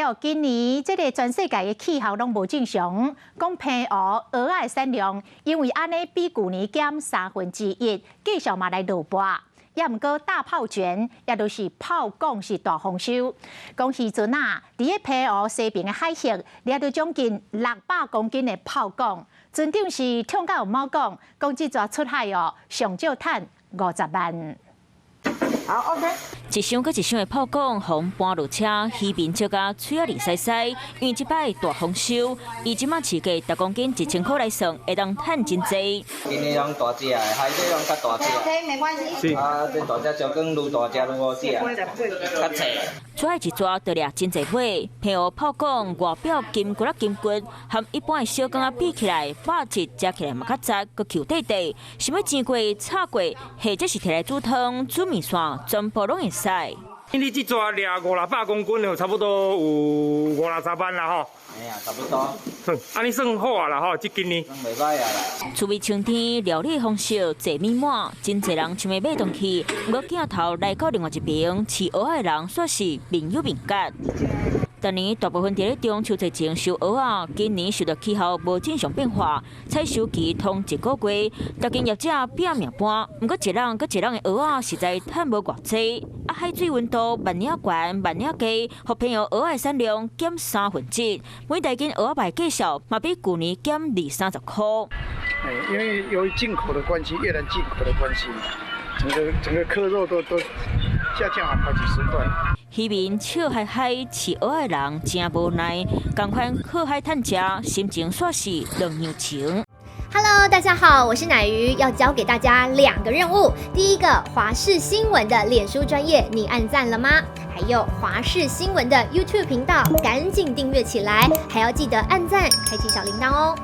哦，今年這个全世界的氣候攏無正常，講澎湖蚵仔的產量，因為按呢比舊年減1/3，繼續嘛來落跋。也毋過大炮卷，也就是炮港是大豐收。講漁船啊，佇咧澎湖西爿的海域，掠著將近600公斤的炮港，船長是痛甲有毛講，講這逝出海哦，上少趁50萬。好，OK。一箱閣一箱的炮港，予人搬落車，漁民笑甲喙仔膩屎屎。因為這擺大豐收，以這擺市價逐公斤1000箍來算，會當趁真濟。今年攏大隻的，海底攏較大隻。 OK，沒關係。啊，這大隻小管愈大隻愈好食，較脆。出海一逝就掠真濟尾，澎湖炮港外表金骨仔金骨，和一般的小港仔比起來，肉質食起來嘛較實，閣 Q 塊塊。想欲煎過、炒過，或者是提來煮湯、煮麵線，全部攏會使。你這逝掠五六百公斤，差不多有五六十萬啦吼。哎呀，差不多。算，按呢算好啊啦吼，這今年。算袂䆀啊啦。趣味衝天，料理方式濟米滿，真濟人想欲買轉去。毋過鏡頭來到另外一爿，飼蚵仔的人煞是面有面結。逐年大部分佇咧中秋節前收蚵仔，今年受著氣候無正常變化，採收期通一個月，逐間業者拼命搬。毋過一籠閣一籠的蚵仔實在趁無偌濟。啊，海水溫度萬爾懸，萬爾低，予澎湖蚵仔產量減1/3，每大斤蚵仔賣價數嘛比舊年減二三十箍。因為由於進口的關係，越南進口的關係，整個克肉都下降了好幾十塊。漁民笑嘻嘻，飼蚵仔的人誠無奈，仝款靠海趁食，心情煞是兩樣情。 Hello，大家好，我是乃瑜，要交給大家兩個任務。第一個，華視新聞的臉書專頁，你按讚了嗎？還有華視新聞的 YouTube 頻道，趕緊訂閱起來，還要記得按讚，開啟小鈴鐺哦。